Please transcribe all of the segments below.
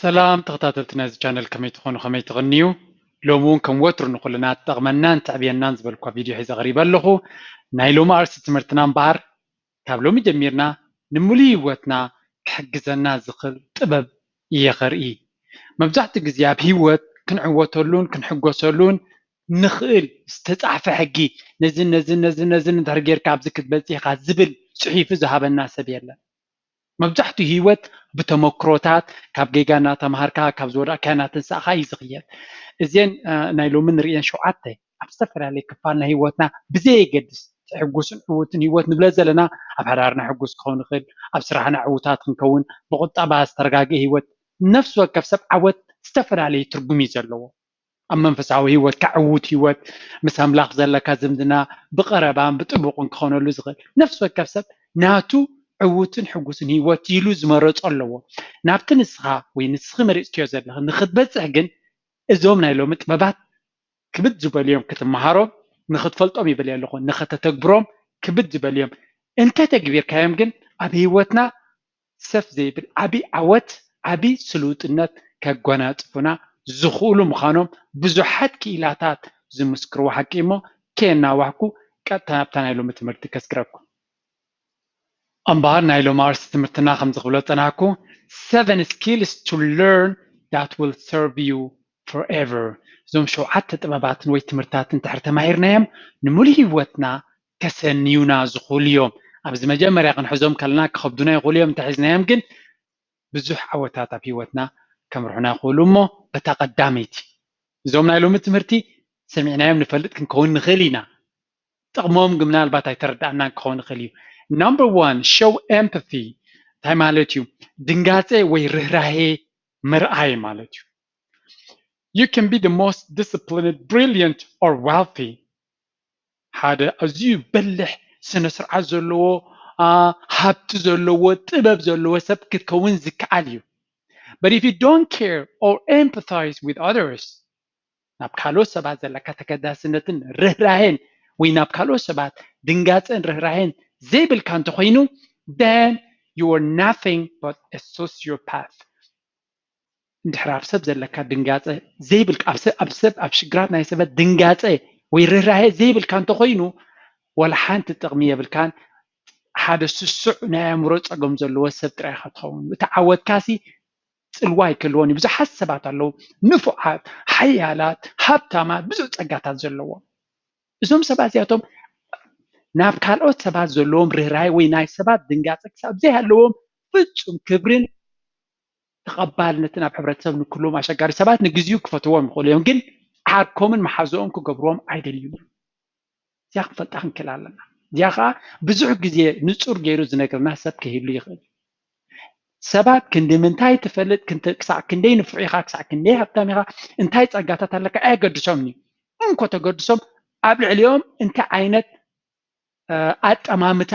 ሰላም ተኸታተልቲ ናይዚ ቻነል፣ ከመይ ትኾኑ፣ ከመይ ትቕንዩ? ሎሚ እውን ከም ወትሩ ንኹልና ትጠቕመናን ተዕብየናን ዝበልኳ ቪድዮ ሒዘ ቀሪበ ኣለኹ። ናይ ሎሚ ኣርእስቲ ትምህርትና እምበኣር ካብ ሎሚ ጀሚርና ንምሉእ ህይወትና ክሕግዘና ዝኽእል ጥበብ እየ ከርኢ። መብዛሕትኡ ግዜ ኣብ ህይወት ክንዕወተሉን ክንሕጎሰሉን ንኽእል ዝተጻሕፈ ሕጊ፣ ነዚ ነዚ ነዚ ነዚ እንድሕር ጌርካ ኣብዚ ክትበጽሕ ኢኻ ዝብል ጽሒፉ ዝሃበና ሰብ የለን። መብዛሕትኡ ህይወት ብተመክሮታት፣ ካብ ጌጋ እናተምሃርካ፣ ካብ ዝወደቕካዮ እናተንሳእካ እዩ ዝኽየድ። እዘን ናይ ሎሚ ንርእየን ሸውዓተ ኣብ ዝተፈላለየ ክፋል ናይ ህይወትና ብዘየገድስ ትሕጉስን ዕዉትን ህይወት ንብለ ዘለና፣ ኣብ ሓዳርና ሕጉስ ክኸውን ይኽእል፣ ኣብ ስራሕና ዕዉታት ክንከውን፣ ብቁጠባ ዝተረጋገ ህይወት። ነፍሲ ወከፍ ሰብ ዓወት ዝተፈላለየ ትርጉም እዩ ዘለዎ። ኣብ መንፈሳዊ ህይወት፣ ካብ ዕዉት ህይወት፣ ምስ ኣምላኽ ዘለካ ዝምድና ብቐረባን ብጥቡቕን ክኾነሉ ዝኽእል። ነፍሲ ወከፍ ሰብ ናቱ ዕዉትን ሕጉስን ህይወት ኢሉ ዝመረጾ ኣለዎ። ናብቲ ንስኻ ወይ ንስኺ መሪጽክዮ ዘለኺ ንኽትበጽሕ ግን እዞም ናይ ሎሚ ጥበባት ክብድ ዝበሉ እዮም ክትመሃሮም፣ ንኽትፈልጦም ይብል ኣለኹ፣ ንኸተተግብሮም ክብድ ዝበሉ እዮም። እንተተግቢርካዮም ግን ኣብ ህይወትና ሰፍ ዘይብል ዓቢ ዓወት፣ ዓቢ ስሉጥነት ከጓናጽፉና ዝኽእሉ ምዃኖም ብዙሓት ክኢላታት ዝምስክርዎ ሓቂ እሞ፣ ከየናዋሕኩ ቀጥታ ናብታ ናይ ሎሚ ትምህርቲ ከስግረኩም። እምበኣር ናይ ሎሚ ኣርእስቲ ትምህርትና ከምዚ ክብሎ ዝጸናሕኩ፣ seven skills to learn that will serve you forever። እዞም ሸውዓተ ጥበባትን ወይ ትምህርታትን እንድሕር ተማሂርናዮም ንምሉእ ህይወትና ከሰንዩና ዝኽእሉ እዮም። ኣብዚ መጀመርያ ክንሕዞም ከለና ክኸብዱና ይኽእሉ እዮም፣ እንተሒዝናዮም ግን ብዙሕ ዓወታት ኣብ ህይወትና ከምርሑና ይኽእሉ። እሞ በታ ቀዳመይቲ፣ እዞም ናይ ሎሚ ትምህርቲ ሰሚዕናዮም ንፈልጥ ክንከውን ንኽእል ኢና። ጥቕሞም ግን ምናልባት ኣይተረዳእናን ክኸውን ይኽእል እዩ። Number one, show empathy። እንታይ ማለት እዩ? ድንጋጸ ወይ ርህራሄ ምርኣይ ማለት እዩ። You can be the most disciplined, brilliant, or wealthy። ሓደ ኣዝዩ በልሕ፣ ስነ ስርዓት ዘለዎ፣ ሃብቲ ዘለዎ፣ ጥበብ ዘለዎ ሰብ ክትከውን ዝከኣል እዩ። But if you don't care or empathize with others፣ ናብ ካልኦት ሰባት ዘለካ ተገዳስነትን ርህራሄን ወይ ናብ ካልኦት ሰባት ድንጋጸን ርህራሄን ዘይብልካ እንተኾይኑ፣ then you are nothing but a sociopath። እንድሕር ኣብ ሰብ ዘለካ ድንጋጸ ዘይብልካ፣ ኣብ ሰብ ኣብ ሽግራት ናይ ሰባት ድንጋጸ ወይ ርህራሄ ዘይብልካ እንተኾይኑ፣ ወላ ሓንቲ ጥቕሚ የብልካን። ሓደ ስሱዕ ናይ ኣእምሮ ጸገም ዘለዎ ሰብ ጥራይ ኢኻ ትኸውን። እቲ ዓወትካሲ ጽልዋ ኣይክህልዎን እዩ። ብዙሓት ሰባት ኣለዉ፣ ንፉዓት፣ ሓያላት፣ ሃብታማት፣ ብዙሕ ጸጋታት ዘለዎም። እዞም ሰባት እዚኣቶም ናብ ካልኦት ሰባት ዘለዎም ርህራሄ ወይ ናይ ሰባት ድንጋጸ ክሳብ ዘይሃለዎም፣ ፍጹም ክብርን ተቐባልነትን ኣብ ሕብረተሰብ ንክህልዎም ኣሸጋሪ። ሰባት ንግዜኡ ክፈትዎም ይኽእሉ እዮም፣ ግን ዓርኮምን መሓዝኦም ክገብርዎም ኣይደልዩን እዮም። እዚኣ ክንፈልጣ ክንክእል ኣለና። እዚኣ ከዓ ብዙሕ ግዜ ንጹር ገይሩ ዝነግረና ሰብ ክህሉ ይኽእል። ሰባት ክንዲ ምንታይ ትፈልጥ፣ ክሳዕ ክንደይ ንፉዕ ኢኻ፣ ክሳዕ ክንደይ ሃብታም ኢኻ፣ እንታይ ጸጋታት ኣለካ ኣየገድሶምን እዩ። እንኮ ተገድሶም ኣብ ልዕሊኦም እንታይ ዓይነት ኣጠማምታ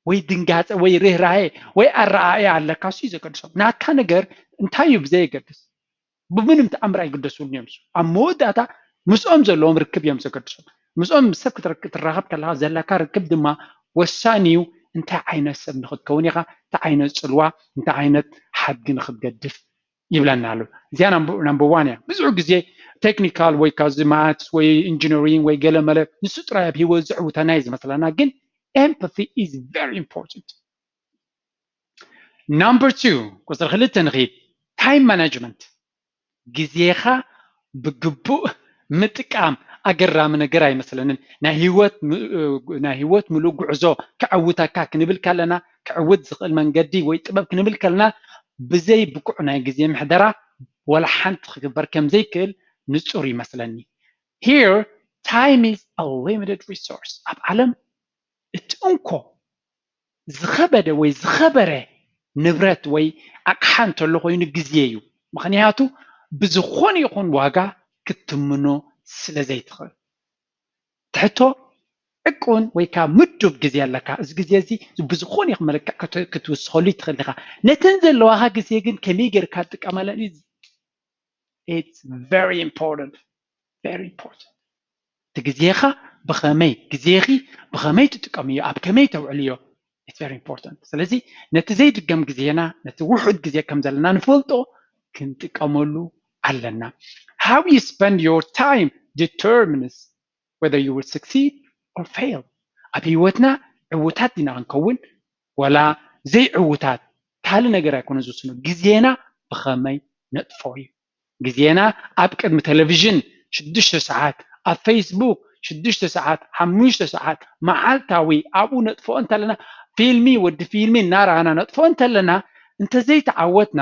ወይ ድንጋጸ ወይ ርህራሄ ወይ ኣረኣእያ ኣለካ፣ እሱ እዩ ዘገድሶም። ናትካ ነገር እንታይ እዩ ብዘየገድስ፣ ብምንም ተኣምር ኣይግደሱን እዮም። እሱ ኣብ መወዳእታ ምስኦም ዘለዎም ርክብ እዮም ዘገድሶም። ምስኦም ምስ ሰብ ክትራኸብ ከለካ ዘለካ ርክብ ድማ ወሳኒ እዩ። እንታይ ዓይነት ሰብ ንክትከውን ኢኻ፣ እንታይ ዓይነት ጽልዋ፣ እንታይ ዓይነት ሓድጊ ንክትገድፍ ይብለና ኣሎ። እዚኣ ናምበር ዋን እያ። ብዙሕ ግዜ ቴክኒካል ወይ ካብዚ ማትስ ወይ ኢንጂነሪንግ ወይ ገለ መለ ንሱ ጥራይ ኣብ ህይወት ዘዕውተና እዩ ዝመስለና፣ ግን empathy is very important። Number two፣ ቁፅሪ ክልተ ንኽይድ፣ ታይም ማናጅመንት፣ ግዜኻ ብግቡእ ምጥቃም ኣገራሚ ነገር ኣይመስለንን። ናይ ህይወት ምሉእ ጉዕዞ ከዕውተካ ክንብል ከለና፣ ክዕውት ዝኽእል መንገዲ ወይ ጥበብ ክንብል ከለና፣ ብዘይ ብቁዕ ናይ ግዜ ምሕደራ ወላ ሓንቲ ክግበር ከም ዘይክእል ንጹር ይመስለኒ። Here, time is a limited resource። ኣብ ዓለም እቲ እንኮ ዝኸበደ ወይ ዝኸበረ ንብረት ወይ ኣቕሓ እንተሎ ኮይኑ ግዜ እዩ። ምኽንያቱ ብዝኾነ ይኹን ዋጋ ክትትምኖ ስለ ዘይትኽእል። ትሕቶ ዕቁን ወይ ከዓ ምዱብ ግዜ ኣለካ። እዚ ግዜ እዚ ብዝኾነ ይኹን መለክዕ ክትውስኸሉ ይትኽእል ኢኻ። ነተን ዘለዋኻ ግዜ ግን ከመይ ጌርካ ትጥቀመለን እዩ። It's very important, very important። እቲ ግዜኻ ብኸመይ፣ ግዜኺ ብኸመይ ትጥቀምዮ፣ ኣብ ከመይ ተውዕልዮ፣ It's very important. ስለዚ ነቲ ዘይድገም ግዜና፣ ነቲ ውሑድ ግዜ ከም ዘለና ንፈልጦ ክንጥቀመሉ ኣለና። How you spend your time determines whether you will succeed or fail. ኣብ ህይወትና ዕውታት ዲና ክንከውን ወላ ዘይዕውታት ካልእ ነገር ኣይኮነ ዝውስኖ፣ ግዜና ብኸመይ ነጥፎ እዩ። ግዜና ኣብ ቅድሚ ቴሌቪዥን ሽዱሽተ ሰዓት፣ ኣብ ፌስቡክ ሽዱሽተ ሰዓት፣ ሓሙሽተ ሰዓት መዓልታዊ ኣብኡ ነጥፍኦ እንተለና፣ ፊልሚ ወዲ ፊልሚ እናረኣና ነጥፍኦ እንተለና፣ እንተዘይተዓወትና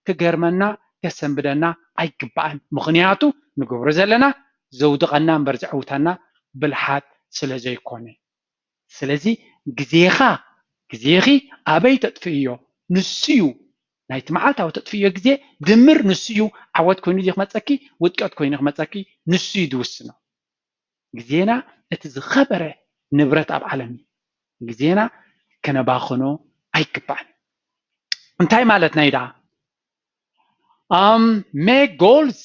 ክገርመና ከሰንብደና ኣይግባእን። ምኽንያቱ ንገብሮ ዘለና ዘውድቐና እምበር ዘዕውተና ብልሓት ስለ ዘይኮነ። ስለዚ ግዜኻ ግዜኺ ኣበይ ተጥፍእዮ ንሱ እዩ ናይቲ መዓልታዊ ተጥፍእዮ ግዜ ድምር ንሱ እዩ ዓወት ኮይኑ ክመፀኪ ውድቀት ኮይኑ ክመፀኪ ንሱ እዩ ዝውስኖ። ግዜና እቲ ዝኸበረ ንብረት ኣብ ዓለም እዩ። ግዜና ከነባኽኖ ኣይግባእን። እንታይ ማለትና እዩ ደኣ? Um, make goals።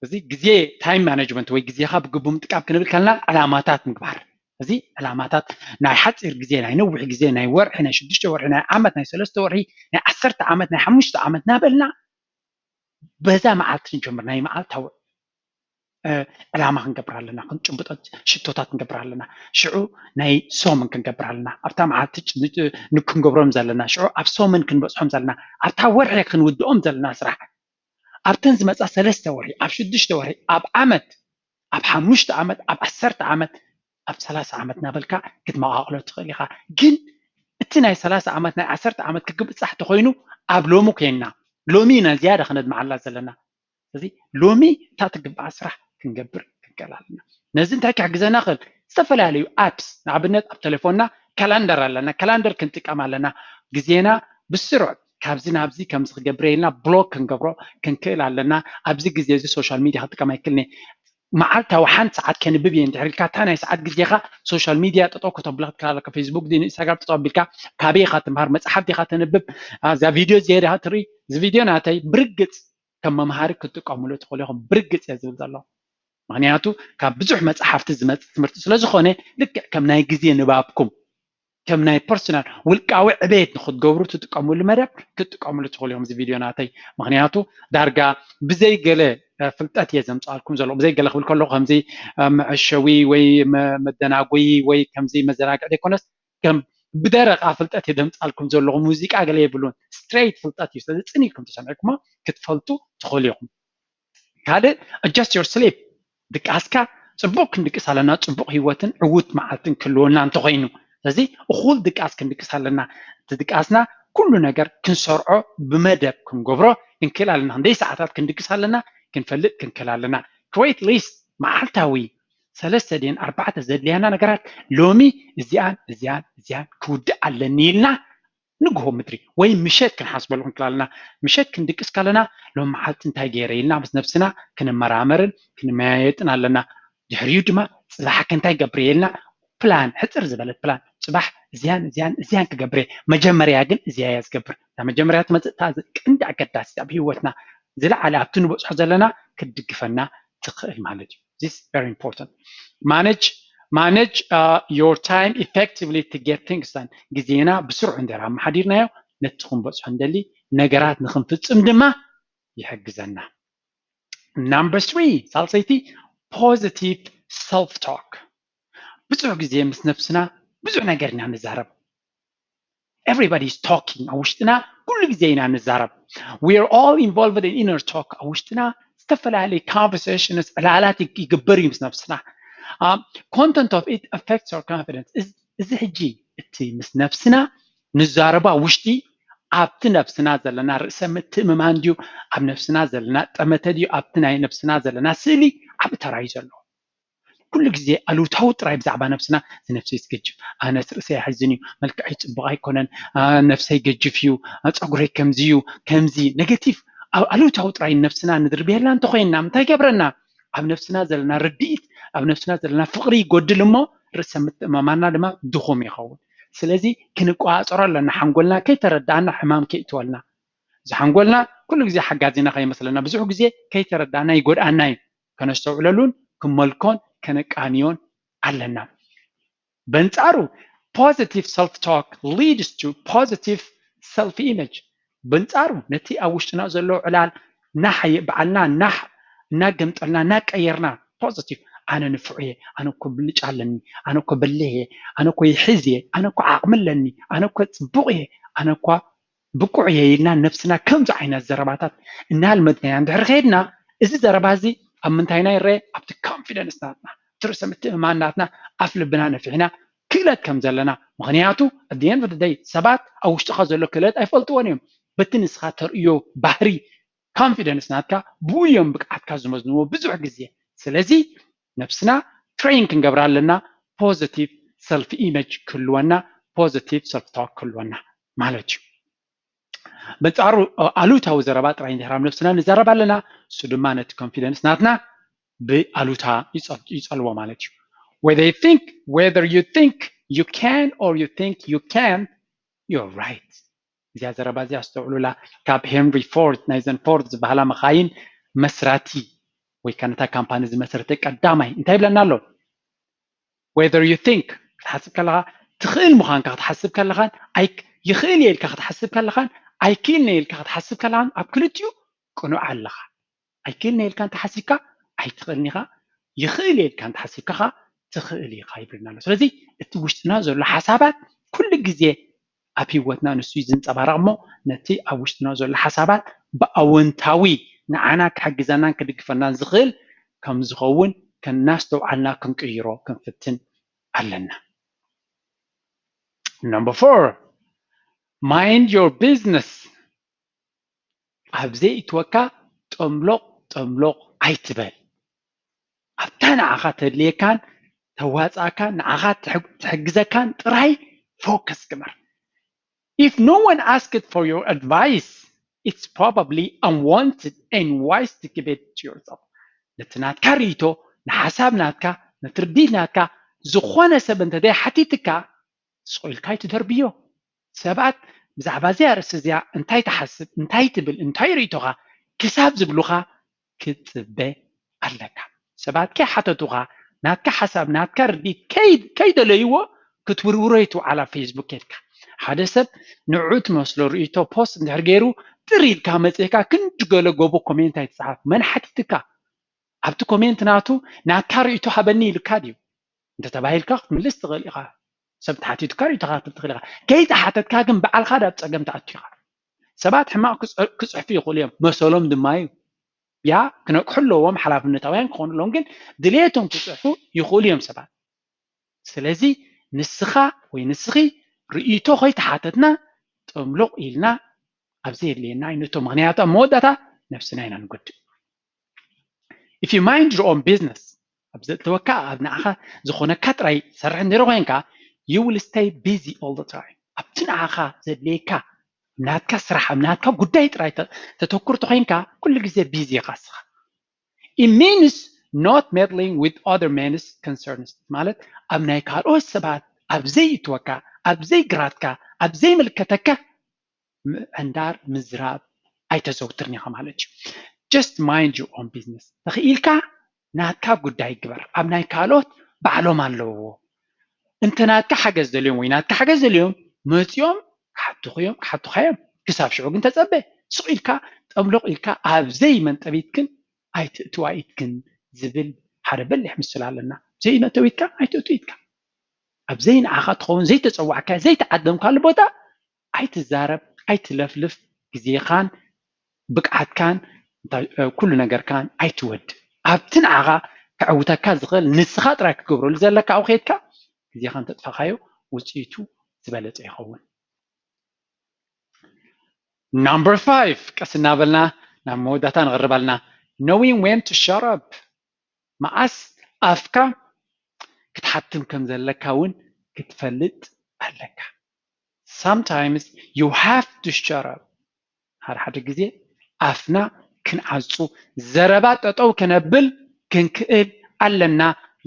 እዚ ግዜ time management ወይ ግዜኻ ብግቡ ምጥቃም ክንብል ከለና ዕላማታት ምግባር። እዚ ዕላማታት ናይ ሓፂር ግዜ፣ ናይ ነዊሕ ግዜ፣ ናይ ወርሒ፣ ናይ ሽዱሽተ ወርሒ፣ ናይ ዓመት፣ ናይ ሰለስተ ወርሒ፣ ናይ ዓሰርተ ዓመት፣ ናይ ሓሙሽተ ዓመት እናበልና በዛ መዓልቲ ንጀምር። ናይ መዓልታዊ ዕላማ ክንገብር ኣለና፣ ክንጭብጦ ሽቶታት ክንገብር ኣለና፣ ሽዑ ናይ ሶምን ክንገብር ኣለና። ኣብታ መዓልቲ ክንገብሮም ዘለና፣ ሽዑ ኣብ ሶምን ክንበፅሖም ዘለና፣ ኣብታ ወርሒ ክንውድኦም ዘለና ስራሕ ኣብተን ዝመፃ ሰለስተ ወርሒ፣ ኣብ ሽዱሽተ ወርሒ፣ ኣብ ዓመት፣ ኣብ ሓሙሽተ ዓመት፣ ኣብ ዓሰርተ ዓመት፣ ኣብ ሰላሳ ዓመት እናበልካ ክትመቓቕሎ ትኽእል ኢኻ። ግን እቲ ናይ ሰላሳ ዓመት ናይ ዓሰርተ ዓመት ክግብፃሕ ተኾይኑ ኣብ ሎሚ ኮይንና ሎሚ ኢና ዝያዳ ክነድምዓላ ዘለና። ስለዚ ሎሚ እታ ትግባኣ ስራሕ ክንገብር ክንክእል ኣለና። ነዚ እንታይ ክሕግዘና ክእል? ዝተፈላለዩ ኣፕስ ንኣብነት ኣብ ቴሌፎንና ካላንደር ኣለና። ካላንደር ክንጥቀም ኣለና። ግዜና ብስሩዕ ካብዚ ናብዚ ከምዚ ክገብር ኢልና ብሎክ ክንገብሮ ክንክእል ኣለና። ኣብዚ ግዜ እዚ ሶሻል ሚድያ ክጥቀም ኣይክእልን እየ። መዓልታዊ ሓንቲ ሰዓት ከንብብ እየ እንድሕር ኢልካ እታ ናይ ሰዓት ግዜኻ ሶሻል ሚድያ ጠጠው ከተብላ ትክእል ኣለካ። ፌስቡክ ድዩ ኢንስታግራም ጠጠው ኣቢልካ ካበይ ኢኻ ትምሃር? መፅሓፍ ዲኻ ተንብብ? እዛ ቪድዮ እዚኣ ዲኻ ትርኢ? እዚ ቪድዮ ናተይ ብርግፅ ከም መምሃሪ ክትጥቀምሉ ትኽእሉ ኢኹም። ብርግፅ እየ ዝብል ዘለኹ። ምክንያቱ ካብ ብዙሕ መፅሓፍቲ ዝመፅእ ትምህርቲ ስለዝኾነ ልክዕ ከም ናይ ግዜ ንባብኩም ከም ናይ ፐርሶናል ውልቃዊ ዕቤት ንክትገብሩ ትጥቀምሉ መደብ ክትጥቀምሉ ትኽእሉ ኢኹም እዚ ቪድዮ ናተይ። ምክንያቱ ዳርጋ ብዘይ ገለ ፍልጠት እየ ዘምፃልኩም ዘለኹ። ብዘይ ገለ ክብል ከለኹ ከምዚ መዐሸዊ ወይ መደናጎይ ወይ ከምዚ መዘናግዕ ዘይኮነስ ከም ብደረቓ ፍልጠት እየ ዘምፃልኩም ዘለኹ። ሙዚቃ ገለ የብሉን፣ ስትሬት ፍልጠት እዩ። ስለዚ ፅን ኢልኩም ተሰሚዕኩሞ ክትፈልጡ ትኽእሉ ኢኹም። ካልእ adjust your sleep፣ ድቃስካ ፅቡቅ ክንድቅስ ኣለና። ፅቡቅ ህይወትን ዕውት መዓልትን ክህልወና እንተኮይኑ፣ ስለዚ እኹል ድቃስ ክንድቅስ ኣለና። እቲ ድቃስና ኩሉ ነገር ክንሰርዖ ብመደብ ክንገብሮ ክንክእል ኣለና። ክንደይ ሰዓታት ክንድቅስ ኣለና ክንፈልጥ ክንክእል ኣለና። Create list፣ መዓልታዊ ሰለስተ ድን ኣርባዕተ ዘድልያና ነገራት ሎሚ እዚኣን እዚኣን እዚኣን ክውድእ ኣለኒ ኢልና ንግሆ ምድሪ ወይ ምሸት ክንሓስበሉ ክንክእል ኣለና። ምሸት ክንድቅስ ከለና ሎም መዓልቲ እንታይ ገይረ ኢልና ምስ ነብስና ክንመራመርን ክንመያየጥን ኣለና። ድሕሪኡ ድማ ፅባሕ ከ እንታይ ገብር ኢልና ፕላን፣ ሕፅር ዝበለት ፕላን፣ ፅባሕ እዚያን እዚያን እዚያን ክገብር እየ። መጀመርያ ግን እዚያ እያ ዝገብር። እታ መጀመርያ ትመፅእ እታ ቀንዲ ኣገዳሲት ኣብ ህይወትና ዝለዓለ ኣብቲ ንበፅሖ ዘለና ክትድግፈና ትኽእል ማለት እዩ። This is very important. Manage manage uh, your time effectively to get things done. ግዜና ብስሩዕ እንድሕር ኣመሓዲርናዮ ነቲ ክንበፅሖ እንደሊ ነገራት ንክንፍፅም ድማ ይሕግዘና። Number three፣ ሳልሰይቲ positive self talk። ብዙሕ ግዜ ምስ ነብስና ብዙሕ ነገር ኢና ንዛረብ። Everybody is talking። ኣብ ውሽጥና ኩሉ ግዜ ኢና ንዛረብ። We are all involved in inner talk። ኣብ ውሽጥና ዝተፈላለዩ conversations፣ ዕላላት ይግ- ይግበር እዩ ምስ ነብስና። Um, content of it affects our confidence። እዚ- እዚ ሕጂ እቲ ምስ ነብስና ንዛረባ ውሽጢ ኣብቲ ነብስና ዘለና ርእሰ ምትእምማን ድዩ፣ ኣብ ነብስና ዘለና ጠመተ ድዩ፣ ኣብቲ ናይ ነብስና ዘለና ስእሊ ዓቢ ተራ እዩ ዘለዎ። ኩሉ ግዜ ኣሉታዊ ጥራይ ብዛዕባ ነብስና፣ እዚ ነብሰይ ዝገጅፍ፣ ኣነስ ርእሰይ ኣይሕዝን እዩ፣ መልክዐይ ፅቡቕ ኣይኮነን፣ አ፣ ነብሰይ ገጅፍ እዩ፣ አ፣ ፀጉረይ ከምዚ እዩ፣ ከምዚ ኔጌቲቭ፣ አ- ኣሉታዊ ጥራይ ነብስና ንድርብየላ እንተኮይንና እንታይ ገብረና? ኣብ ነብስና ዘለና ርድኢት፣ ኣብ ነብስና ዘለና ፍቕሪ ይጎድል እሞ ርእሰ ምትእምማንና ድማ ድኹም ይኸውን። ስለዚ ክንቆፃፀሮ ኣለና፣ ሓንጎልና ከይተረዳእና ሕማም ከይእትወልና። እዚ ሓንጎልና ኩሉ ግዜ ሓጋዚና ከይመስለና ብዙሕ ግዜ ከይተረዳእና ይጎድኣና እዩ። ከነስተውዕለሉን ክመልኮን ከነቃንዮን ኣለና። በንጻሩ positive self talk leads to positive self image። ብንጻሩ ነቲ ኣብ ውሽጥና ዘሎ ዕላል ናሕ በዓልና ናሕ እናገምጠልና እናቀየርና positive ኣነ ንፉዕ እየ፣ ኣነ እኮ ብልጫ ኣለኒ፣ ኣነ እኮ በሊሕ እየ፣ ኣነ እኮ ይሕዝ እየ፣ ኣነ እኮ ዓቕሚ ኣለኒ፣ ኣነ እኮ ጽቡቕ እየ፣ ኣነ እኳ ብቁዕ እየ ኢልና ነብስና ከምዚ ዓይነት ዘረባታት እናልመድናያ እንድሕር ከይድና እዚ ዘረባ እዚ ኣብ ምንታይና ይረአ? ኣብቲ confidence ናትና፣ እቲ ርእሰ ምትእምማን ናትና ኣፍ ልብና ነፊሕና ክእለት ከም ዘለና። ምኽንያቱ at the end of the day ሰባት ኣብ ውሽጥኻ ዘሎ ክእለት ኣይፈልጥዎን እዮም። በቲ ንስኻ ተርእዮ ባህሪ confidence ናትካ ብኡ እዮም ብቅዓትካ ዝመዝንዎ ብዙሕ ግዜ። ስለዚ ነብስና train ክንገብራ ኣለና። positive self image ክህልወና፣ positive self talk ክህልወና ማለት እዩ። በንጻሩ ኣሉታዊ ዘረባ ጥራይ እንድሕር ኣብ ነብስና ንዛረብ ኣለና፣ እሱ ድማ ነቲ confidence ናትና ብኣሉታ ይጸልዎ ማለት እዩ። Whether you think whether you think you can or you think you can't, you're right. እዚኣ ዘረባ እዚኣ ኣስተውዕሉላ። ካብ ሄንሪ ፎርድ ናይዘን ፎርድ ዝበሃላ መኻይን መስራቲ ወይ ከዓ ነታ ካምፓኒ ዝመስረተ ቀዳማይ እንታይ ይብለና ኣሎ? Whether you think ክትሓስብ ከለኻ ትኽእል ምዃንካ ክትሓስብ ከለኻን ይኽእል እየ ኢልካ ክትሓስብ ከለኻን ኣይክእልን እየ ኢልካ ክትሓስብ ከለኻን ኣብ ክልቲኡ ቅኑዕ ኣለኻ። ኣይክእልን እየ ኢልካ እንተሓሲብካ ኣይትኽእልን ኢኻ፣ ይኽእል እየ ኢልካ እንተሓሲብካ ኸዓ ትኽእል ኢኻ ይብለና ኣሎ። ስለዚ እቲ ውሽጥና ዘሎ ሓሳባት ኩሉ ግዜ ኣብ ህይወትና ንሱ እዩ ዝንፀባረቕ እሞ ነቲ ኣብ ውሽጥና ዘሎ ሓሳባት ብኣወንታዊ ንዓና ክሕግዘናን ክድግፈናን ዝኽእል ከም ዝኸውን ከናስተውዓልና ክንቅይሮ ክንፍትን ኣለና። Number four, mind your business። ኣብ ዘይእትወካ ጠምሎቕ ጠምሎቕ ኣይትበል። ኣብታ ንዓኻ ተድልየካን ተዋፅኣካን ንዓኻ ትሕግዘካን ጥራይ focus ግበር። If no one asked for your advice, it's probably unwanted and wise to keep it to yourself። ነቲ ናትካ ርእይቶ፣ ንሓሳብ ናትካ፣ ነቲ ርድኢት ናትካ ዝኾነ ሰብ እንተዘይሓቲትካ ስቕ ኢልካ ኣይትደርብዮ። ሰባት ብዛዕባ እዚኣ ርእሲ እዚኣ እንታይ ትሓስብ፣ እንታይ ትብል፣ እንታይ ርእይቶኻ ክሳብ ዝብሉኻ ክትጽበ ኣለካ። ሰባት ከይሓተቱኻ ናትካ ሓሳብ ናትካ ርድኢት ከይደለይዎ ክትውርውሮ ይትውዓል ኣብ ፌስቡክ ኬድካ። ሓደ ሰብ ንዑ ትመስሎ ርእይቶ ፖስት እንድሕር ገይሩ ጥር ኢልካ መጺእካ ክንዲ ገለ ጎቦ ኮሜንት ኣይትጽሓፍ። መን ሓቲትካ? ኣብቲ ኮሜንት ናቱ ናትካ ርእይቶ ሃበኒ ኢልካ ድዩ እንተተባሂልካ ክትምልስ ትኽእል ኢኻ። ሰብ ተሓቲቱካ ርእይቶኻ ክትብል ትኽእል ኢኻ። ከይተሓተትካ ግን ባዕልኻ ናብ ጸገም ትኣቱ ኢኻ። ሰባት ሕማቕ ክጽሕፉ ይኽእሉ እዮም፣ መሰሎም ድማ እዩ። ያ ክነቅሑ ኣለዎም፣ ሓላፍነታውያን ክኾኑ ኣለዎም። ግን ድሌቶም ክጽሕፉ ይኽእሉ እዮም ሰባት። ስለዚ ንስኻ ወይ ንስኺ ርእይቶ ከይተሓተትና ጥምሉቕ ኢልና ኣብ ዘየድልየና ኣይነእቶ። ምኽንያቱ ኣብ መወዳእታ ነብስና ኢና ንጎድእ። If you mind your own business ኣብ ዘእተወካ ኣብ ንዓኻ ዝኾነካ ጥራይ ትሰርሕ እንድሕር ኮይንካ you will stay busy all the time። ኣብቲ ንዓኻ ዘድልየካ ናትካ ስራሕ ኣብ ናትካ ጉዳይ ጥራይ ተተኩር ተኮይንካ ኩሉ ግዜ ቢዚ ኢኻ እስኻ። It means not meddling with other men's concerns ማለት ኣብ ናይ ካልኦት ሰባት ኣብ ዘይእትወካ ኣብ ዘይግራትካ ኣብ ዘይምልከተካ ምዕንዳር ምዝራብ ኣይተዘውትርን ኢኻ ማለት እዩ። Just mind your own business። ተኽኢልካ ናትካ ጉዳይ ግበር። ኣብ ናይ ካልኦት ባዕሎም ኣለዎ። እንተ ናትካ ሓገዝ ደልዮም ወይ ናትካ ሓገዝ ደልዮም መፂኦም ክሓቱኽዮም ክሓቱኻዮም። ክሳብ ሽዑ ግን ተፀበ። ስቕ ኢልካ ጠምሎቕ ኢልካ ኣብ ዘይመንጠቢትክን ኣይትእትዋ ኢትክን ዝብል ሓደ በሊሕ ምስል ኣለና። ዘይመእተዊ ኢትካ ኣይትእቱ ኢትካ። ኣብ ዘይንዓኻ ትኸውን ዘይተፀዋዕካ ዘይተዓደምካሉ ቦታ ኣይትዛረብ፣ ኣይትለፍልፍ፣ ግዜኻን ብቅዓትካን ኩሉ ነገርካን ኣይትወድ። ኣብቲ ንዓኻ ከዕውተካ ዝኽእል ንስኻ ጥራይ ክትገብረሉ ዘለካ ኣብኡ ከይድካ ግዜኻ እንተጥፋኻዮ ውፅኢቱ ዝበለፀ ይኸውን። Number five ቀስ እናበልና ናብ መወዳእታ ንቕርብ ኣለና። Knowing when to shut up። መዓስ ኣፍካ ክትሓትም ከም ዘለካ እውን ክትፈልጥ ኣለካ። Sometimes you have to shut up። ሓደ ሓደ ግዜ ኣፍና ክንዓጹ ዘረባ ጠጠው ከነብል ክንክእል ኣለና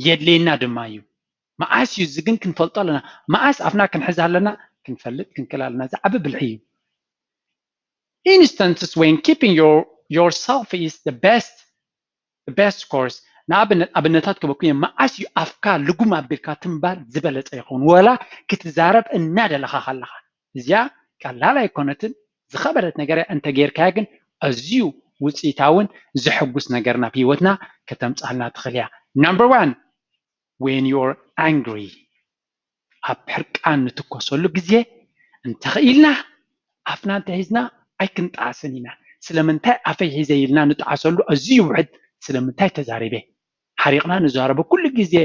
የድልየና ድማ እዩ። መዓስ እዩ እዚ ግን ክንፈልጦ ኣለና። መዓስ ኣፍና ክንሕዝ ኣለና ክንፈልጥ ክንክእል ኣለና። እዚ ዓቢ ብልሒ እዩ። Instances when keeping your yourself is the best the best course ንኣብነት ኣብነታት ክበኩ እየ። መዓስ እዩ ኣፍካ ልጉም ኣቢልካ ትንባር ዝበለፀ ይኸውን? ወላ ክትዛረብ እናደለኻ ከለኻ። እዚኣ ቀላል ኣይኮነትን፣ ዝኸበደት ነገር እያ። እንተጌርካያ ግን ኣዝዩ ውፅኢታውን ዘሐጉስ ነገር ናብ ህይወትና ከተምፃልና ትኽእል እያ። Number one, when you're angry፣ ኣብ ሕርቃን ንትኮሰሉ ግዜ እንተኽኢልና ኣፍና እንተሒዝና ኣይክንጠዓስን ኢና። ስለምንታይ ኣፈይ ሒዘ ኢልና ንጠዓሰሉ ኣዝዩ ውሕድ። ስለምንታይ ተዛሪበ? ሓሪቕና ንዛረቦ ኩሉ ግዜ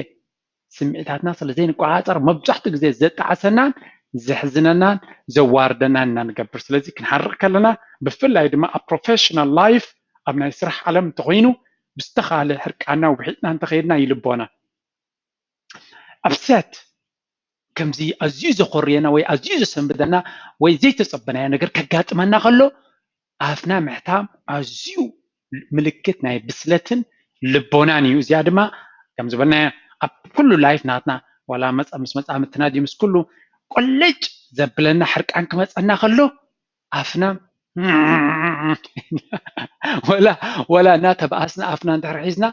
ስምዒታትና ስለ ዘይንቆፃፀር መብዛሕትኡ ግዜ ዘጠዓሰናን ዘሕዝነናን ዘዋርደናን ኢና ንገብር። ስለዚ ክንሓርቕ ከለና ብፍላይ ድማ ኣብ professional life ኣብ ናይ ስራሕ ዓለም እንተኾይኑ ብዝተኻለ ሕርቃና ውሒጥና እንተኸይድና ይልቦና። Upset ከምዚ ኣዝዩ ዘኾርየና ወይ ኣዝዩ ዘሰንብደና ወይ ዘይተጸበናዮ ነገር ከጋጥመና ከሎ ኣፍና ምሕታም ኣዝዩ ምልክት ናይ ብስለትን ልቦናን እዩ። እዚኣ ድማ ከም ዝበልና ኣብ ኩሉ life ናትና ዋላ መጻ ምስ መጻምትና ድዩ ምስ ኩሉ ቆለጭ ዘብለና ሕርቃን ክመጸና ከሎ ኣፍና ወላ ወላ እናተባኣስና ኣፍና እንድሕር ሒዝና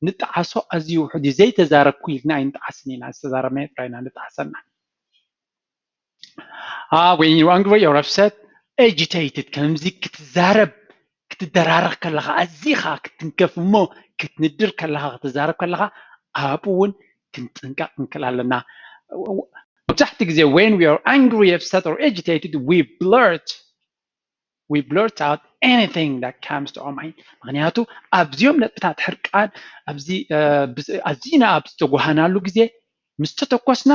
ንጠዓሶ ኣዝዩ ውሑድ እዩ። ዘይተዛረብኩ ኢልና ኣይንጠዓስን ኢና፣ ዝተዛረብናዮ ጥራይ ኢና ንጠዓሰና። Ah, when you're angry or upset, agitated፣ ከምዚ ክትዛረብ ክትደራረኽ ከለኻ ኣዚኻ ክትንከፍ እሞ ክትንድር ከለኻ ክትዛረብ ከለኻ ኣብኡ እውን ክንጥንቀቕ ክንክእል ኣለና። መብዛሕትኡ ግዜ when we are angry, upset or agitated, we blurt we blurt out anything that comes to our mind። ምክንያቱ ኣብዚኦም ነጥብታት ሕርቃን ኣብዚ ኣዚና ኣብ ዝተጓሃናሉ ግዜ ምስ ተተኮስና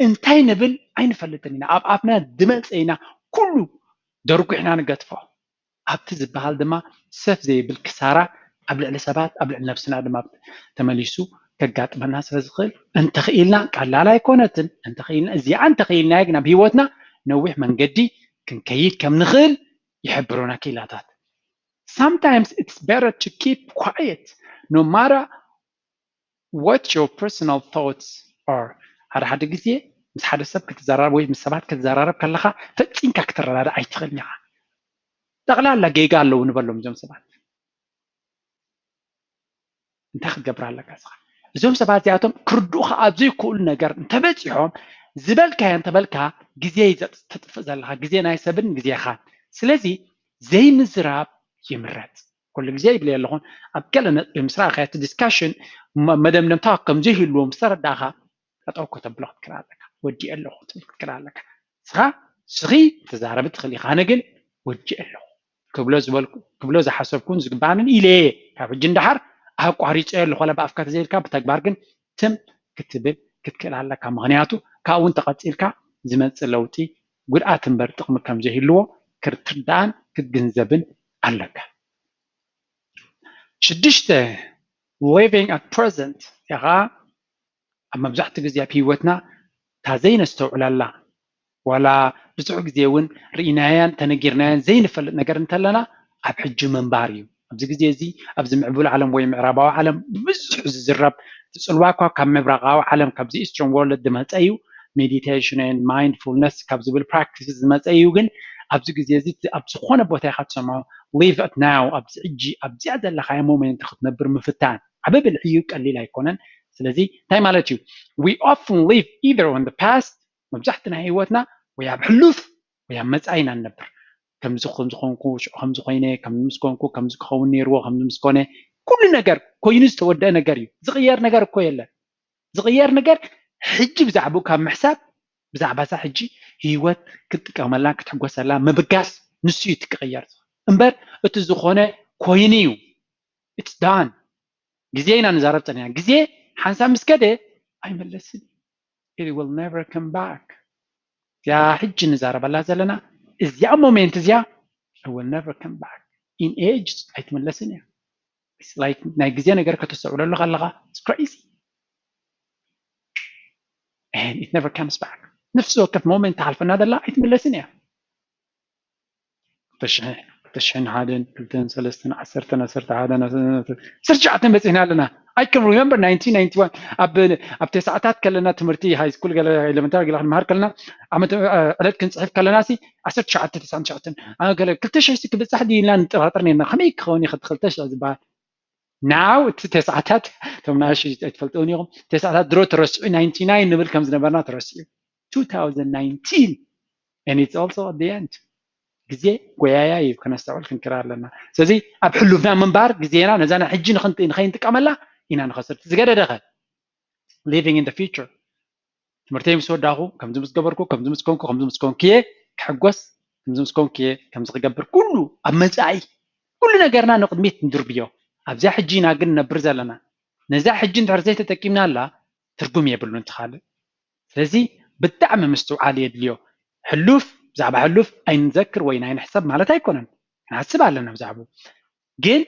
እንታይ ንብል ኣይንፈልጥን ኢና። ኣብ ኣፍና ዝመፀ ኢና ኩሉ ደርጒሕና ንገድፎ። ኣብቲ ዝበሃል ድማ ሰፍ ዘይብል ክሳራ ኣብ ልዕሊ ሰባት ኣብ ልዕሊ ነብስና ድማ ተመሊሱ ከጋጥመና ስለ ዝኽእል እንተኽኢልና ቀላል ኣይኮነትን። እንተኽኢልና እዚኣ እንተኽኢልና ግን ኣብ ህይወትና ነዊሕ መንገዲ ክንከይድ ከም ንኽእል ይሕብሩና ክኢላታት። Sometimes it's better to keep quiet no matter what your personal thoughts are። ሓደ ሓደ ግዜ ምስ ሓደ ሰብ ክትዘራረብ ወይ ምስ ሰባት ክትዘራረብ ከለኻ ፈፂምካ ክትረዳዳእ ኣይትኽእልን ኢኻ። ጠቕላላ ጌጋ ኣለዉ ንበሎም እዞም ሰባት። እንታይ ክትገብር ኣለካ እስኻ? እዞም ሰባት እዚኣቶም ክርድኡኻ ኣብ ዘይክእሉ ነገር እንተበፂሖም ዝበልካዮ እንተበልካ ግዜ እዩ ተጥፍእ ዘለኻ፣ ግዜ ናይ ሰብን ግዜኻን። ስለዚ ዘይምዝራብ ይምረፅ። ኩሉ ግዜ ይብል ኣለኹን ኣብ ገለ ነጥቢ ምስ ረኣኻዮ እቲ discussion መደምደምታ ከም ዘይህልዎ ምስ ተረዳእኻ ጠጠው ከተብሎ ክትክእል ኣለካ። ወዲኤ ኣለኹ ክትብል ክትክእል ኣለካ። ንስኻ ንስኺ ትዛረቢ ትኽእል ኢኻ፣ ኣነ ግን ወዲኤ ኣለኹ ክብሎ ዝበልኩ ክብሎ ዝሓሰብኩን ዝግባኣንን ኢለ እየ ካብ ሕጂ እንዳሓር ኣቋሪፀዮ ኣለኹ። ዋላ ብኣፍካ ተዘይልካ ብተግባር ግን ትም ክትብል ክትክእል ኣለካ። ምኽንያቱ ካብኡ እውን ተቐፂልካ ዝመፅእ ለውጢ ጉድኣት እምበር ጥቕሚ ከም ዘይህልዎ ክትርዳእን ክትግንዘብን ኣለካ። ሽዱሽተ living at present እዚኣ ከዓ ኣብ መብዛሕትኡ ግዜ ኣብ ህይወትና እታ ዘይነስተውዕለላ ዋላ ብዙሕ ግዜ እውን ርኢናያን ተነጊርናያን ዘይንፈልጥ ነገር እንተለና ኣብ ሕጂ ምንባር እዩ። ኣብዚ ግዜ እዚ ኣብዚ ምዕቡል ዓለም ወይ ምዕራባዊ ዓለም ብዙሕ ዝዝረብ እቲ ፅልዋ እኳ ካብ ምብራቃዊ ዓለም ካብዚ ኢስተርን ወርልድ ዝመፀ እዩ። Meditation and mindfulness ካብ ዝብል practice ዝመፀ እዩ። ግን ኣብዚ ግዜ እዚ ኣብ ዝኾነ ቦታ ኢኻ ትሰምዖ live at now ኣብዚ ሕጂ ኣብዚኣ ዘለኻዮ moment ክትነብር ምፍታን ዓቢ ብልሒ እዩ፣ ቀሊል ኣይኮነን። ስለዚ እንታይ ማለት እዩ? We often live either on the past መብዛሕትና ህይወትና ወይ ኣብ ሕሉፍ ወይ ኣብ መጻኢ ኢና ንነብር። ከምዚ ከምዚ ኮንኩ ሽዑ ከምዚ ኮይነ ከምዚ ምስ ኮንኩ ከምዚ ክኸውን ነይርዎ ከምዚ ምስ ኮነ ኩሉ ነገር ኮይኑ ዝተወደአ ነገር እዩ። ዝቕየር ነገር እኮ የለን። ዝቕየር ነገር ሕጂ ብዛዕባኡ ካብ ምሕሳብ ብዛዕባ እዛ ሕጂ ህይወት ክትጥቀመላን ክትሕጎሰላ ምብጋስ ንሱ እዩ እቲ ክቕየር እምበር እቲ ዝኾነ ኮይኑ እዩ። It's done። ግዜ ኢና ንዛረብ ጸኒሕና። ግዜ ሓንሳብ ምስ ከደ ኣይምለስን። It will never come back። እዚኣ ሕጂ ንዛረበላ ዘለና እዚኣ ሞሜንት እዚኣ it will never come back። In age ኣይትምለስን እያ። It's like ናይ ግዜ ነገር ከተስተውዕለሉ ከለኻ it's crazy and it never comes back። ነፍሲ ወከፍ ሞሜንት ትሓልፈና ዘላ ኣይትምለስን እያ። ክልተ ሽሕን ሓደን ክልተን ሰለስተን ዓሰርተን ዓሰርተ ሓደን ዓሰርተ ትሽዓተን በፂሕና ኣለና። I can remember nineteen ninety-one ኣብ ኣብ ተስዓታት ከለና ትምህርቲ ሃይ ስኩል ገለ ኤሌመንታሪ ገለ ክንመሃር ከለና ዓመት ዕለት ክንፅሕፍ ከለና ሲ ዓሰርተ ትሽዓተ ተስዓን ትሽዓተን ገለ ክልተ ሽሕ ሲ ክብፃሕ ድዩ ኢልና ንጠራጠር ነርና። ከመይ ክኸውን እዩ ክልተ ሽሕ ዝበሃል? ናው እቲ ተስዓታት እቶም ናሽ ኣይትፈልጥውን ኢኹም። ተስዓታት ድሮ ተረስዑ፣ ናይንቲ ናይን ንብል ከም ዝነበርና ተረስዑ። two thousand nineteen and it's also at the end። ግዜ ጎያያ እዩ፣ ከነስተውዕል ክንክር ኣለና። ስለዚ ኣብ ሕሉፍና ምንባር ግዜና ነዛ ናይ ሕጂ ንኸይንጥቀመላ ኢና ንኸስር። ዝገደደኸ living in the future። ትምህርተይ ምስ ወዳኹ ከምዚ ምስ ገበርኩ ከምዚ ምስ ኮንኩ ከምዚ ምስ ኮንኩ እየ ክሕጎስ፣ ከምዚ ምስ ኮንኩ እየ ከምዚ ክገብር፣ ኩሉ ኣብ መጻኢ ኩሉ ነገርና ንቕድሚት ንድርብዮ። ኣብዚኣ ሕጂ ኢና ግን ነብር ዘለና። ነዛ ሕጂ እንድሕር ዘይተጠቂምናላ ትርጉም የብሉን ትኻልእ። ስለዚ ብጣዕሚ ምስትውዓል የድልዮ። ሕሉፍ ብዛዕባ ሕሉፍ ኣይንዘክር ወይ ኣይንሕሰብ ማለት ኣይኮነን። ክንሓስብ ኣለና ብዛዕባኡ። ግን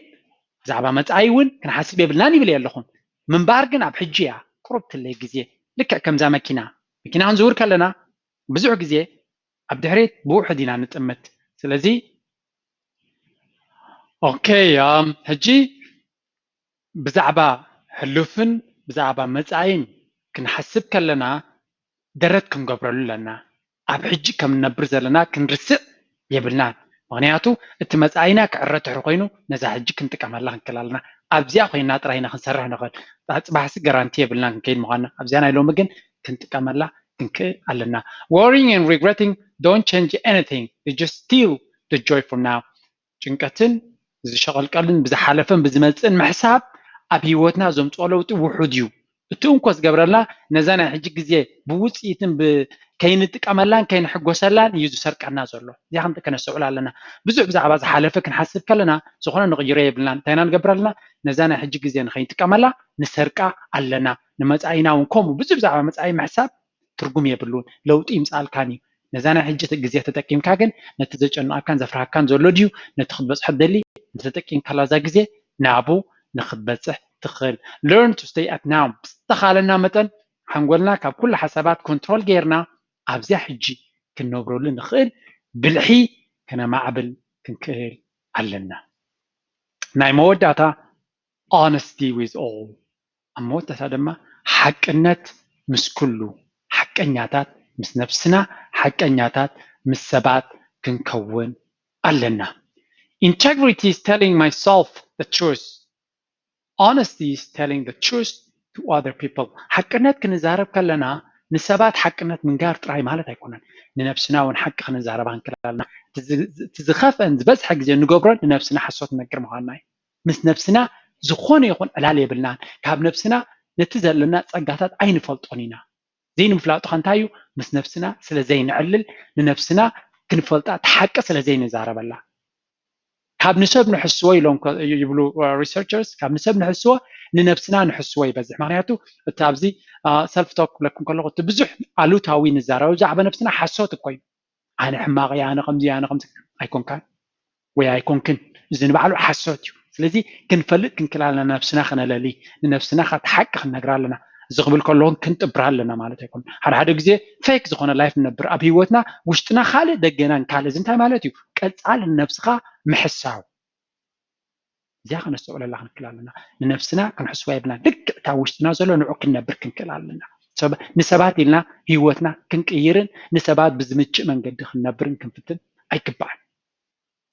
ብዛዕባ መጻኢ እውን ክንሓስብ የብልናን ይብል እየ ኣለኹን። ምንባር ግን ኣብ ሕጂ እያ ቁሩብ ትለይ ግዜ። ልክዕ ከምዛ መኪና መኪና ክንዝውር ከለና ብዙሕ ግዜ ኣብ ድሕሪት ብውሑድ ኢና ንጥምት። ስለዚ ኦኬ ሕጂ ብዛዕባ ሕሉፍን ብዛዕባ መጻኢን ክንሓስብ ከለና ደረት ክንገብረሉ ኣለና። ኣብ ሕጂ ከም ንነብር ዘለና ክንርስዕ የብልናን። ምክንያቱ እቲ መጻኢና ክዕረ ትሕሪ ኮይኑ ነዛ ሕጂ ክንጥቀመላ ክንክእል ኣለና። ኣብዚኣ ኮይና ጥራይና ክንሰርሕ ንኽእል። ኣጽባሕሲ ገራንቲ የብልና ክንከይድ ምዃንና። ኣብዚኣ ናይ ሎሚ ግን ክንጥቀመላ ክንክእል ኣለና። Worrying and regretting don't change anything. They just steal the joy from now. ጭንቀትን ዝሸቐልቀልን ብዝሓለፈን ብዝመፅእን ምሕሳብ ኣብ ህይወትና ዘምፅኦ ለውጢ ውሑድ እዩ። እቲ እንኮ ዝገብረልና ነዛ ናይ ሕጂ ግዜ ብውፅኢትን ከይንጥቀመላን ከይንሕጎሰላን እዩ ዝሰርቀና ዘሎ። እዚኣ ከም ከነስተውዕል ኣለና። ብዙሕ ብዛዕባ ዝሓለፈ ክንሓስብ ከለና ዝኾነ ንቕይሮ የብልናን። እንታይ ኢና ንገብር ኣለና? ነዛ ናይ ሕጂ ግዜ ንኸይንጥቀመላ ንሰርቃ ኣለና። ንመፃኢና እውን ከምኡ ብዙሕ ብዛዕባ መፃኢ ምሕሳብ ትርጉም የብሉን። ለውጢ ይምፅኣልካን እዩ። ነዛ ናይ ሕጂ ግዜ ተጠቂምካ ግን ነቲ ዘጨንቐካን ዘፍርሃካን ዘሎ ድዩ ነቲ ክትበፅሖ ትደሊ? እንተተጠቂምካላ እዛ ግዜ ናቡ ንክትበፅሕ ትኽእል። Learn to stay at now። ብዝተኻለና መጠን ሓንጎልና ካብ ኩሉ ሓሳባት ኮንትሮል ጌርና ኣብዚኣ ሕጂ ክንነብረሉ ንኽእል ብልሒ ከነማዕብል ክንክእል ኣለና። ናይ መወዳእታ honesty with all። ኣብ መወዳእታ ድማ ሓቅነት ምስ ኩሉ፣ ሓቀኛታት ምስ ነብስና፣ ሓቀኛታት ምስ ሰባት ክንከውን ኣለና። Integrity is telling myself the truth. Honesty is telling the truth to other people. ሓቅነት ክንዛረብ ከለና ንሰባት ሓቅነት ምንጋር ጥራይ ማለት ኣይኮነን። ንነብስና እውን ሓቂ ክንዛረባ ክንክእል ኣለና። እቲ ዝኸፍአን ዝበዝሐ ግዜ ንገብሮን ንነብስና ሓሶት ንነግር ምዃንና እዩ። ምስ ነብስና ዝኾነ ይኹን ዕላል የብልናን። ካብ ነብስና ነቲ ዘለና ጸጋታት ኣይንፈልጦን ኢና። ዘይንፍላጡ ከ እንታይ እዩ? ምስ ነብስና ስለ ዘይንዕልል፣ ንነብስና ክንፈልጣ እቲ ሓቂ ስለ ዘይንዛረበላ። ካብ ንሰብ ንሕስዎ ኢሎም ይብሉ researchers፣ ካብ ንሰብ ንሕስዎ ንነብስና ንሕስዎ ይበዝሕ። ምክንያቱ እቲ ኣብዚ ሰልፍ ቶክ ክብለኩም ከለኹ እቲ ብዙሕ ኣሉታዊ ንዛረበ ብዛዕባ ነብስና ሓሶት እኮ እዩ። ኣነ ሕማቕ እየ፣ ኣነ ከምዚ እየ፣ ኣነ ከምዚ ኣይኮንካን ወይ ኣይኮንክን። እዚ ንባዕሉ ሓሶት እዩ። ስለዚ ክንፈልጥ ክንክእል ኣለና፣ ነብስና ክነለሊ፣ ንነብስና ካብቲ ሓቂ ክንነግራ ኣለና። እዚ ክብል ከለኹን ክንጥብራ ኣለና ማለት ኣይኮን። ሓደ ሓደ ግዜ ፌክ ዝኾነ ላይፍ ንነብር ኣብ ህይወትና፣ ውሽጥና ካልእ ደገናን ካልእ። እዚ እንታይ ማለት እዩ? ቀጻሊ ንነብስኻ ምሕሳው። እዚኣ ከነስተውዕለላ ክንክእል ኣለና። ንነብስና ክንሕስዋ የብልና። ልክዕ እታ ውሽጥና ዘሎ ንዑ ክንነብር ክንክእል ኣለና። ንሰባት ኢልና ህይወትና ክንቅይርን ንሰባት ብዝምችእ መንገዲ ክንነብርን ክንፍትን ኣይግባእን።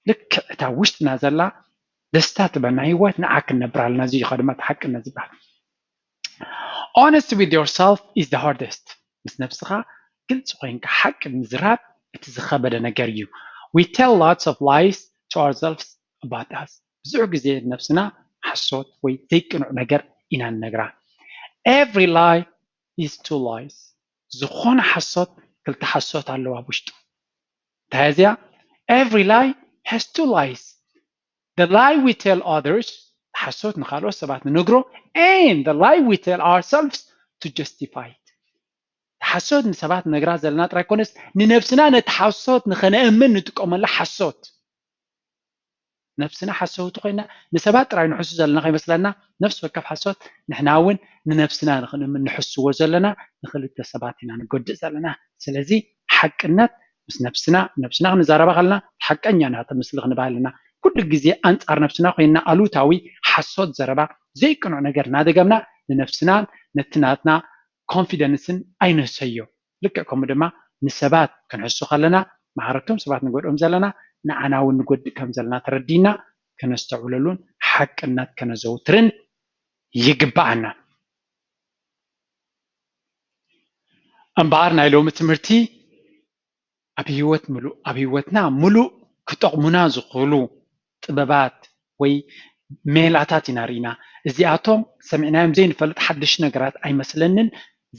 ልክዕ እታ ውሽጥና ዘላ ደስታ ትበና ህይወት ንዓ ክንነብር ኣለና። እዚ እዩ ድማ እቲ ሓቅነት ዝበሃል። Honesty with yourself is the hardest. ምስ ነብስኻ ግልፂ ኮይንካ ሓቂ ምዝራብ እቲ ዝኸበደ ነገር እዩ። We tell lots of lies to ourselves about us. ብዙሕ ግዜ ነብስና ሓሶት ወይ ዘይቅኑዕ ነገር ኢና ንነግራ። Every lie is two lies. ዝኾነ ሓሶት ክልተ ሓሶት ኣለዋ ኣብ ውሽጡ። እንታይ እዚኣ? Every lie has two lies. The lie we tell others፣ ሓሶት ንኻልኦት ሰባት ንነግሮ፣ and the lie we tell ourselves to justify it። ሓሶት ንሰባት ንነግራ ዘለና ጥራይ ኮነስ ንነብስና ነቲ ሓሶት ንኸነእምን ንጥቀመላ ሓሶት። ነብስና ሓሰውቲ ኮይና ንሰባት ጥራይ ንሕሱ ዘለና ከይመስለና ነፍሲ ወከፍ ሓሶት ንሕና እውን ንነብስና ንኽንእምን ንሕስዎ ዘለና ንክልተ ሰባት ኢና ንጎድእ ዘለና። ስለዚ ሓቅነት ምስ ነብስና፣ ነብስና ክንዛረባ ከለና ሓቀኛ ናተ ምስሊ ክንበሃል ኣለና። ኩሉ ግዜ ኣንጻር ነብስና ኮይና ኣሉታዊ ሓሶት ዘረባ ዘይቅኑዕ ነገር እናደገምና ንነብስናን ነቲ ናትና ኮንፊደንስን ኣይንህሰዮ። ልክዕ ከምኡ ድማ ንሰባት ክንሕሱ ከለና ማዕረቶም ሰባት ንጎድኦም ዘለና ንዓና እውን ንጎድእ ከም ዘለና ተረዲና ከነስተውዕለሉን ሓቅነት ከነዘውትርን ይግባኣና። እምበኣር ናይ ሎሚ ትምህርቲ ኣብ ህይወት ምሉእ ኣብ ህይወትና ምሉእ ክጠቕሙና ዝኽእሉ ጥበባት ወይ ሜላታት ኢና ርኢና። እዚኣቶም ሰሚዕናዮም ዘይንፈልጥ ሓድሽ ነገራት ኣይመስለንን።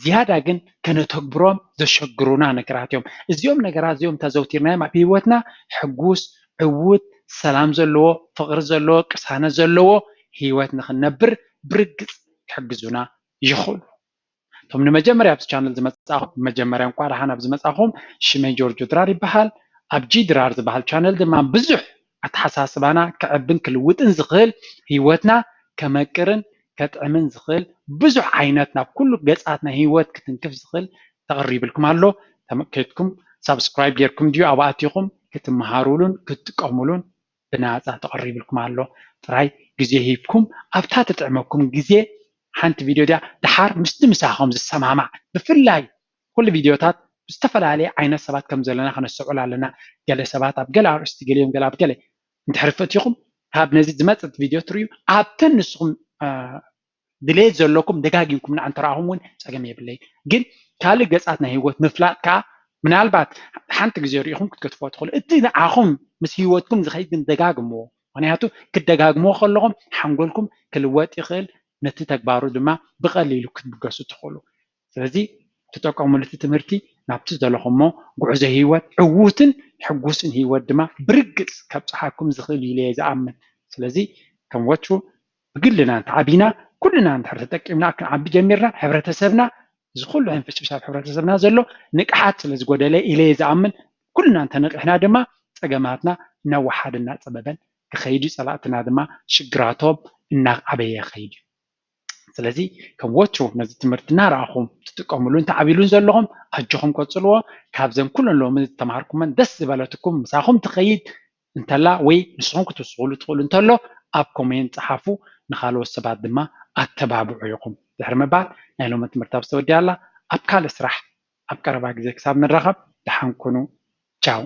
ዝያዳ ግን ከነተግብሮም ዘሸግሩና ነገራት እዮም። እዚኦም ነገራት እዚኦም እንተዘውቲርናዮም ኣብ ህይወትና ሕጉስ፣ ዕዉት፣ ሰላም ዘለዎ፣ ፍቕሪ ዘለዎ፣ ቅሳነት ዘለዎ ህይወት ንኽንነብር ብርግጽ ክሕግዙና ይኽእሉ። እቶም ንመጀመርያ ኣብዚ ቻነል ዝመጻኹም፣ መጀመርያ እንኳ ደሓን ኣብ ዝመጻኹም፣ ሽመይ ጆርጆ ድራር ይበሃል። ኣብ ጂ ድራር ዝበሃል ቻነል ድማ ብዙሕ ኣተሓሳስባና ክዕብን ክልውጥን ዝኽእል፣ ህይወትና ከመቅርን ከጥዕምን ዝኽእል ብዙሕ ዓይነት ናብ ኩሉ ገጻት ናይ ህይወት ክትንክፍ ዝኽእል ተቐሪብልኩም ኣሎ። ተመ- ከድኩም ሳብስክራይብ ጌርኩም ድዩ ኣብኡ ኣቲኹም ክትመሃሩሉን ክትጥቀሙሉን ብናጻ ተቐሪብልኩም ኣሎ። ጥራይ ግዜ ሂብኩም ኣብታ ትጥዕመኩም ግዜ ሓንቲ ቪድዮ ድያ ድሓር ምስቲ ምሳኹም ዝሰማማዕ፣ ብፍላይ ኩሉ ቪድዮታት ዝተፈላለየ ዓይነት ሰባት ከም ዘለና ከነስተውዕል ኣለና። ገለ ሰባት ኣብ ገለ ኣርእስቲ ገሊኦም ገለ ኣብ ገለ እንድሕር ፈቲኹም ካብ ነዚ ዝመጽእ ቪድዮ ትርእዩ ኣብተን ንስኹም ድሌት ዘለኩም ደጋጊምኩም ንዓ እንተረኣኹም እውን ጸገም የብለይ። ግን ካልእ ገጻት ናይ ህይወት ምፍላጥ ከኣ ምናልባት ሓንቲ ግዜ ርኢኹም ክትገትፎ ትኽእሉ። እቲ ንዓኹም ምስ ህይወትኩም ዝኸይድ ግን ደጋግምዎ። ምኽንያቱ ክትደጋግምዎ ከለኹም ሓንጎልኩም ክልወጥ ይኽእል፣ ነቲ ተግባሩ ድማ ብቐሊሉ ክትብገሱ ትኽእሉ። ስለዚ ትጠቀሙሉ እቲ ትምህርቲ ናብቲ ዘለኹሞ ጉዕዞ ህይወት ዕዉትን ሕጉስን ህይወት ድማ ብርግጽ ከብጽሓኩም ዝኽእል እዩ ኢለ እየ ዝኣምን። ስለዚ ከም ወትሩ ብግልና እንተዓቢና ኩልና እንድሕር ተጠቂምና ክንዓቢ ጀሚርና ሕብረተሰብና እዚ ኩሉ ሕንፍሽፍሽ ኣብ ሕብረተሰብና ዘሎ ንቅሓት ስለ ዝጎደለ ኢለ እየ ዝኣምን። ኩልና እንተነቂሕና ድማ ጸገማትና እናወሓደ እናጸበበን ክኸይድ እዩ። ጸላእትና ድማ ሽግራቶም እናዓበየ ይኸይድ እዩ። ስለዚ ከም ወትሩ ነዚ ትምህርቲ እናረኣኹም ትጥቀምሉን ትዓብሉን ዘለኹም ኣጆኹም ቀጽልዎ። ካብዘን ኩለን ሎሚ ዝተምሃርኩመን ደስ ዝበለትኩም ምሳኹም ትኸይድ እንተላ ወይ ንስኹም ክትውስኹሉ ትኽእሉ እንተሎ ኣብ ኮሜንት ጸሓፉ። ንኻልኦት ሰባት ድማ ኣተባብዑ ኢኹም ድሕሪ ምባል ናይ ሎሚ ትምህርቲ ኣብ ዝተወድያ ኣላ። ኣብ ካልእ ስራሕ ኣብ ቀረባ ግዜ ክሳብ ንራኸብ ደሓን ኩኑ። ቻው።